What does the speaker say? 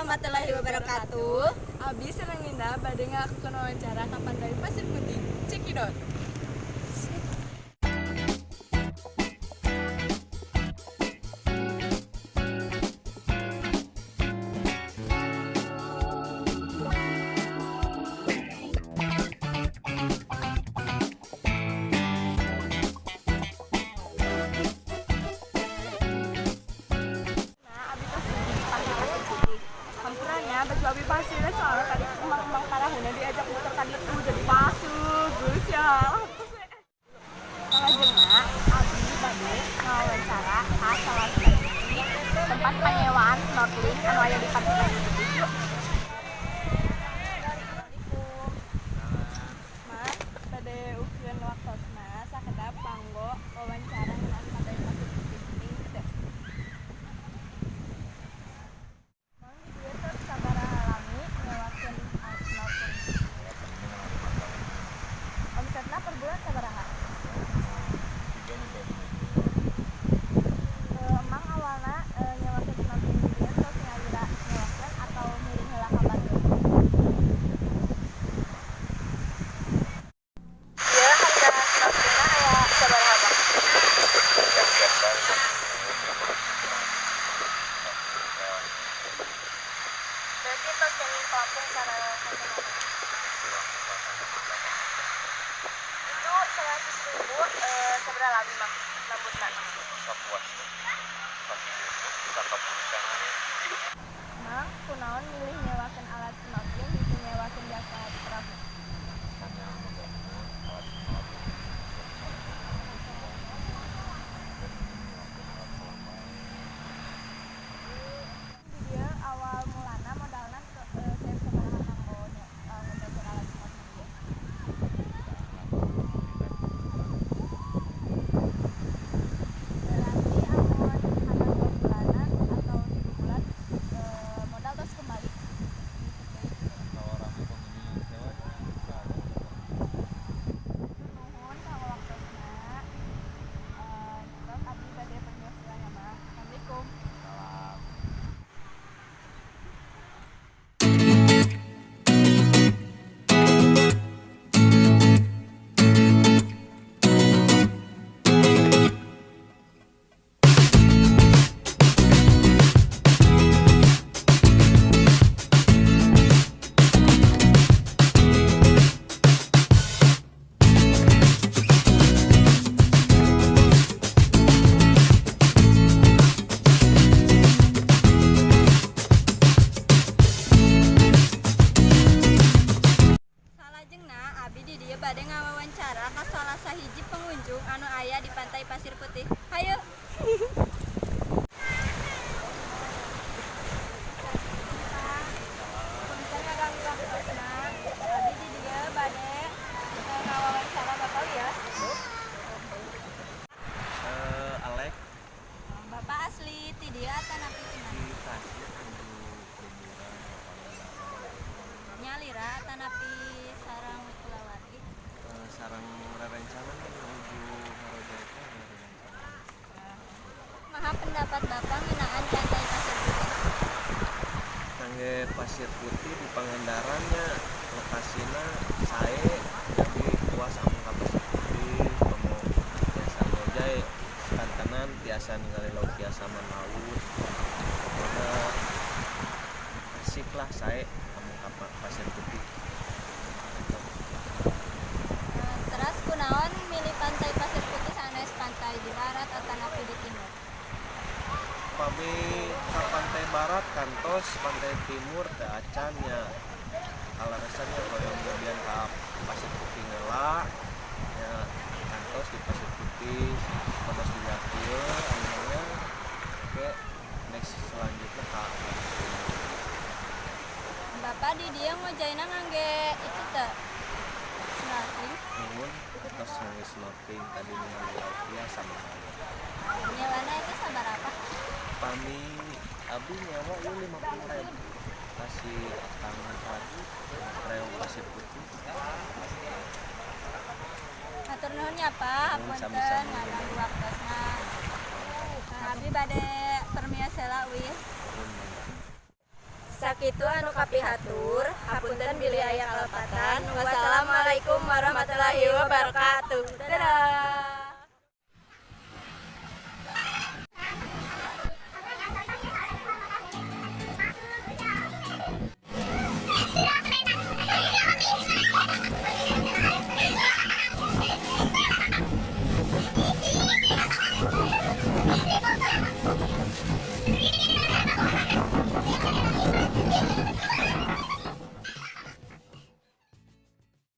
Warahmatullahi wabarakatuh. Abi sareng Ninda bade ngalakukeun wawancara ka Pantai Pasir Putih. Cekidot. Nah, abi tos di Pantai Pasir Putih. Hampura nya, baju abi pasir soalnya tadi emang-emang parahuna diajak muter tadi tuh jadi pasir, geus ya. Salajengna, abi bade ngawawancara ka salah sahiji tempat penyewaan snorkeling anu aya di Pantai Pasir Putih. Yuk. Assalamualaikum. Mas, bade ukeun waktosna sakedap kanggo wawancara ngeunaan Pantai Pasir Putih ini teu? Mang, di dieu tos sabaraha lami nyewakeun alat snorkeling? Omsetna per bulan sabaraha? Emang awalna nyewakeun snorkeling di dieu tos nyalira nyewakeun atau ngiring heula ka batur? Ieu harga snorkelingna aya sabaraha, Bang? Yang biasa. Berarti tos kenging pelampung sareng kontainer. Itu 100.000 sabaraha lami, Mang, nambutna? Mang, kunaon milih nyewakeun alat snorkeling henteu nyewakeun jasa perahu? Karena modalnya alat alat dan alat selam. Di dieu awal mulana modalna seep sabaraha kanggo ngentoseun alat snorkeling ieu? Berarti amun kana 2 bulanan atau 3 bulan modal tos kembali gitu deui gitu. Kalau rame pengunjung yang sewa bisa. Nuhun kanggo waktosna. Terus abdi bade permios heula nya, Mang. Assalamualaikum. Salam. Salajengna abi di dieu bade ngawawancara ka salah sahiji pengunjung anu aya di Pantai Pasir Putih. Hayu. Punten ngaganggu waktosna. Abdi di dieu bade ngawawancara Bapak wios. Alek. Bapak asli ti dieu atanapi ti mana? Di Tasik menuju liburan ke Pangandaran. Nyalira atanapi sareng kulawargi? Sareng rerencangan menuju Maroja itu rerencangan. Kumaha pendapat Bapak ngeunaan Pantai Pasir Putih? Kangge Pasir Putih di Pangandarannya lokasina sae, jadi puas amun ka Pasir Putih. Komo tiasa ngojay kantenan, tiasa ningali laut, tiasa laut, pokoknya asik lah, sae amun ka Pasir Putih. Teras kunaon milih Pantai Pasir Putih sanes pantai di barat atanapi di timur? Pami ka pantai barat kantos, pantai timur teu acan nya. Kaleresannya hoyong nyobian ka Pasir Putih heula nya, kantos di Pasir Putih, kantos dilihat ieu ayeuna, oke, next selanjutnya ka pantai timur. Bapak di dieu ngojayna ngangge itu teu? Snorkeling? Nuhun, tos ngangge snorkeling, tadi ningali laut biasa sama. Nyewana itu sabaraha? Pami abi nyewa ieu 50.000 kasih tangan tadi reo Pasir Putih. Hatur nuhun ya, Pak, Nuhun, punten sami-sami. Ngaganggu waktosna. Nah, abi bade permios heula uih. Nuhun, mangga. Sakitu anu kapihatur, hapunten bilih aya kalepatan. Wassalamualaikum warahmatullahi wabarakatuh. Dadah.